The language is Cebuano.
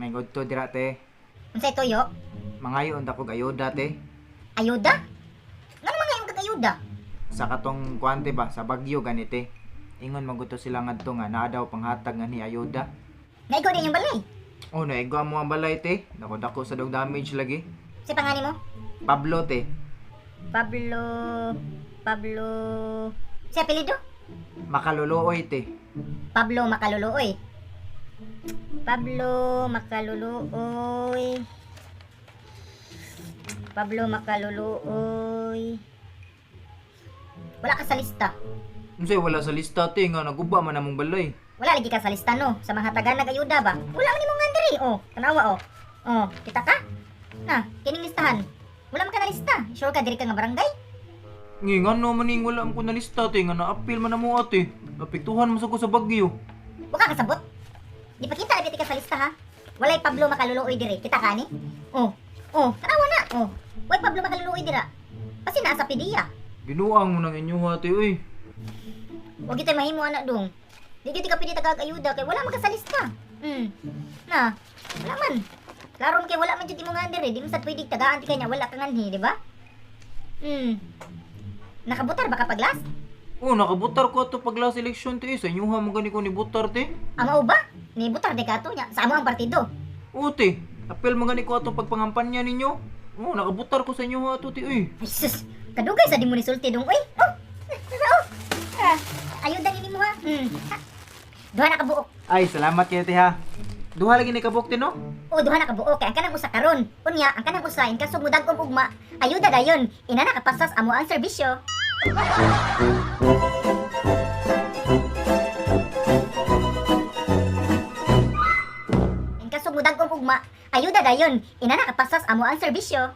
May to dira, te. Unsay tuyo? Mangayo unta kog ayuda, te. Ayuda? Ngano mangayo kag ayuda? Sa katong kuante ba sa bagyo ganite. Ingon maguto sila ngadto nga naa daw panghatag nga ni ayuda. Naigo din yung balay. Oh, naigo mo ang balay, te. Dako dako sa dog damage lagi. Si pangani mo? Pablo, te. Pablo, Pablo. Si apelyido? Makaluluoy, te. Pablo Makaluluoy. Pablo Makaluluoy. Pablo Makaluluoy. Wala ka sa lista. Unsay wala sa lista, te, nga naguba man among balay? Wala lagi ka sa lista, no. Sa mga taga nag-ayuda ba? Wala man nimo nga diri. Oh, tanawa oh. Oh, kita ka? Na, kining listahan. Wala man ka na lista. Sure ka diri ka nga barangay? Ngi ngano man ning wala man ko na lista, te, nga naapil man amo, ate. Apektuhan man sa ko sa bagyo. Wa ka kasabot. Di pa kita ka sa lista ha. Walay Pablo Makaluluoy diri. Kita ka ni? Oh. Oh, tanawa na. Oh. Walay Pablo Makaluluoy dira. Kasi naa sa PDEA. Binuang mo nang inyo, ate, uy. Wa gyud tay mahimo ana dong. Di gyud ka pwede tagag ayuda kay wala man ka sa lista. Na, wala man. Klaro man kay wala man jud imo nga diri, di man sad pwede tagaan ti kanya wala ka nganhi, di ba? Nakabutar ba ka pag last? Oh, nakabutar ko ato pag last election, te. Sa inyo ha man gani ko ni butar, te. Amo ba? Ni butar di ka ato nya sa amo ang partido. Oo, te. Apel man gani ko ato pagpangampanya ninyo. Oh, nakabutar ko sa inyo ha ato, te, uy. Ay sus, kadugay sa di mo ni sulti dong oy. Oh. Oh. Ah, ayuda ni nimo ha. Ha. Duha na ka buok. Ay, salamat kayo, te, ha. Duha lagi ni kabuk, te, no? O duha na ka buok kay ang kanang usa karon. Unya, ang kanang usa in kaso mudag-om ugma, ayuda dayon. Ina na kapasas amo ang serbisyo. In kaso mudag-om ugma, ayuda dayon. Ina na kapasas amo ang serbisyo.